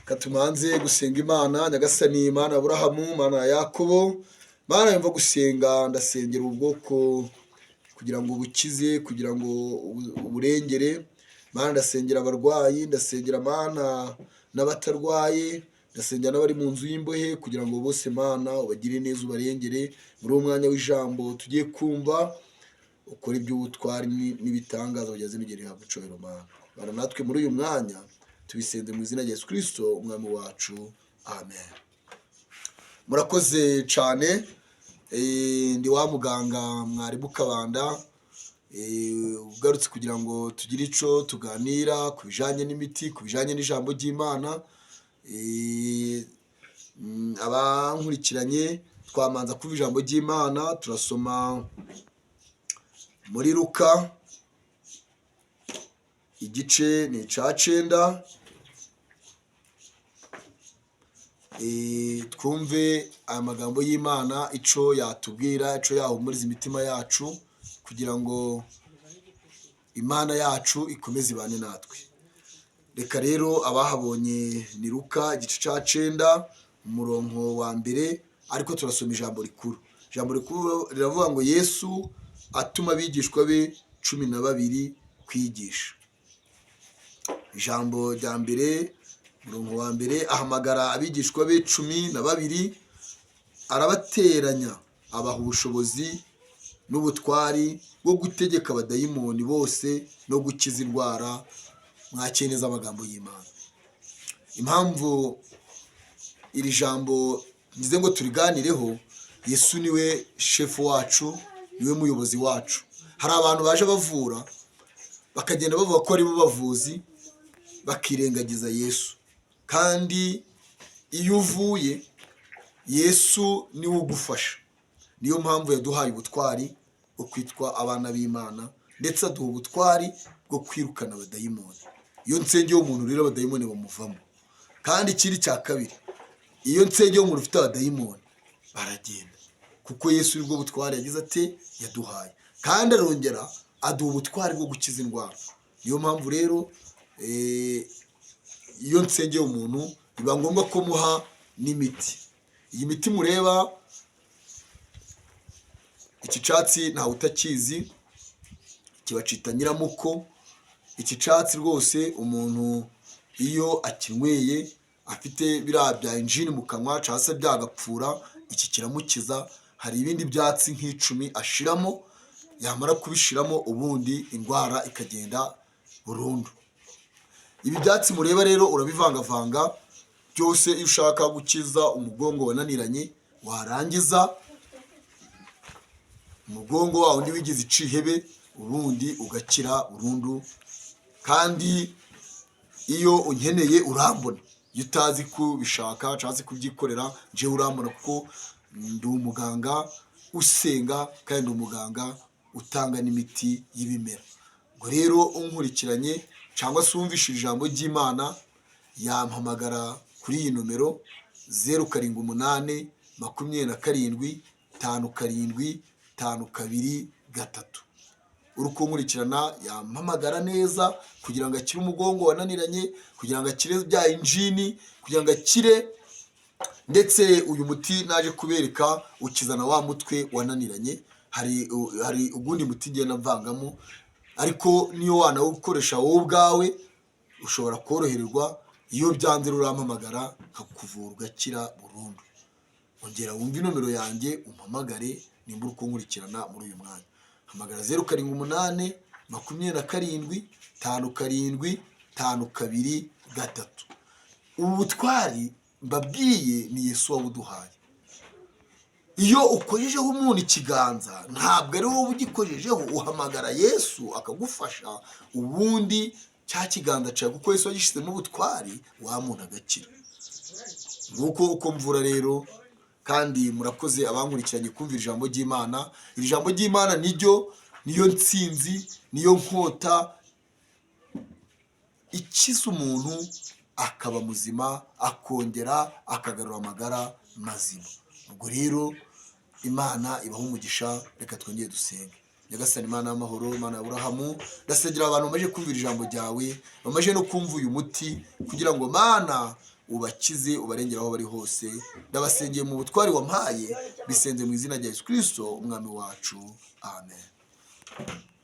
Katumanze gusenga Imana. Nyagasani Imana ya Aburahamu, Imana ya Yakobo, Mana yumva gusenga, ndasengera ubwoko kugira ngo ubukize, kugira ngo uburengere. Mana, ndasengera abarwayi, ndasengera Mana n'abatarwaye, ndasengera n'abari mu nzu y'imbohe, kugira ngo bose Mana ubagire neza, ubarengere. Muri uwo mwanya w'ijambo tugiye kumva, ukora iby'ubutwari n'ibitangaza bigeze n'igere rihabwa icyubahiro. Mana, bana natwe muri uyu mwanya, tubisenze mu izina rya Yesu Kirisito umwami wacu, amen. Murakoze cyane. Ndi wa muganga mwarimu Kabanda, ugarutse kugira ngo tugire ico tuganira ku bijanye n'imiti, ku bijanye n'ijambo ry'Imana. Abankurikiranye, twamanza kuva ijambo ry'Imana, turasoma muri Luka, igice ni ica 9. Twumve aya magambo y'Imana ico yatubwira, ico yahumuriza imitima yacu, kugira ngo Imana yacu ikomeze ibane natwe. Reka rero abahabonye, ni Luka igice ca 9, umurongo wa mbere, ariko turasoma ijambo rikuru. Ijambo rikuru riravuga ngo: "Yesu atuma abigishwa be 12 kwigisha." Ijambo rya mbere, umurongo wa mbere: "Ahamagara abigishwa be 12, arabateranya, abaha ubushobozi n'ubutwari bwo gutegeka abadayimoni bose no gukiza indwara." Mwakire neza amagambo y'Imana. Impamvu iri jambo ngize ngo turiganireho, Yesu niwe shefu wacu, niwe muyobozi wacu. Hari abantu baje bavura, bakagenda bavuga ko ari bo bavuzi, bakirengagiza Yesu. Kandi iyo uvuye, Yesu niwe ugufasha. Niyo mpamvu yaduhaye ubutwari bwo kwitwa abana b'Imana, ndetse aduha ubutwari bwo kwirukana abadayimoni. Iyo nsengeye umuntu rero, abadayimoni bamuvamo. Kandi ikindi cya kabiri, iyo nsengeye umuntu ufite abadayimoni, baragenda, kuko Yesu nibwo butwari yagize ate? Yaduhaye. Kandi arongera aduha ubutwari bwo gukiza indwara. Niyo mpamvu rero iyo nsengeye umuntu, biba ngombwa ko muha n'imiti. Iyi miti mureba, iki cyatsi ntawe utakizi, kibacita nyiramuko. Iki cyatsi rwose, umuntu iyo akinyweye afite biriya bya angine mu kanwa cyangwa se byagapfura, iki kiramukiza. Hari ibindi byatsi nk'icumi ashiramo, yamara kubishiramo ubundi indwara ikagenda burundu. Ibi byatsi mureba rero, urabivangavanga byose iyo ushaka gukiza umugongo wananiranye, warangiza umugongo wawe undi wigize icihebe, ubundi ugakira burundu. Kandi iyo unkeneye urambona. Iyo utazi kubishaka cyangwa se kubyikorera, njyewe urambona, kuko ndi umuganga usenga kandi ndi umuganga utanga n'imiti y'ibimera. Ubwo rero unkurikiranye cyangwa se wumvishije ijambo ry'Imana, yampamagara kuri iyi nomero: 0782757523. Uri kunkurikirana yampamagara neza kugira ngo akire umugongo wananiranye, kugira ngo akire bya angine, kugira ngo akire ndetse uyu muti naje kubereka ukizana wa mutwe wananiranye. Hari ugundi muti ngenda mvangamo, ariko niyo wanawukoresha wowe ubwawe ushobora koroherwa. Iyo byanze urampamagara nkakuvura ugakira burundu. Ongera wumve inomero yanjye, umpamagare nimba uri kunkurikirana muri uyu mwanya. Hamagara 0782757523. Ubu butwari mbabwiye ni Yesu wabuduhaye. Iyo ukojejeho umuntu ikiganza, ntabwo ari wowe ugikojejeho, uhamagara Yesu akagufasha, ubundi cya kiganza cyawe, kuko Yesu wagishyizemo ubutwari, wa muntu agakira. Nguko uko mvura rero. Kandi murakoze abankurikiranye kumvira ijambo ry'Imana. Iri jambo ry'Imana niryo, niyo ntsinzi, niyo nkota ikiza umuntu akaba muzima, akongera akagarura amagara mazima. Ubwo rero Imana ibaha umugisha. Reka twongere dusenge. Nyagasani Imana y'amahoro, Imana ya Aburahamu, ndasengera abantu bamaze kumvira ijambo ryawe, bamaze no kumva uyu muti, kugira ngo Mana Ubakize, ubarengere aho bari hose. Ndabasengeye mu butwari wampaye, bisenze mu izina rya Yesu Kirisito, Umwami wacu. Amen.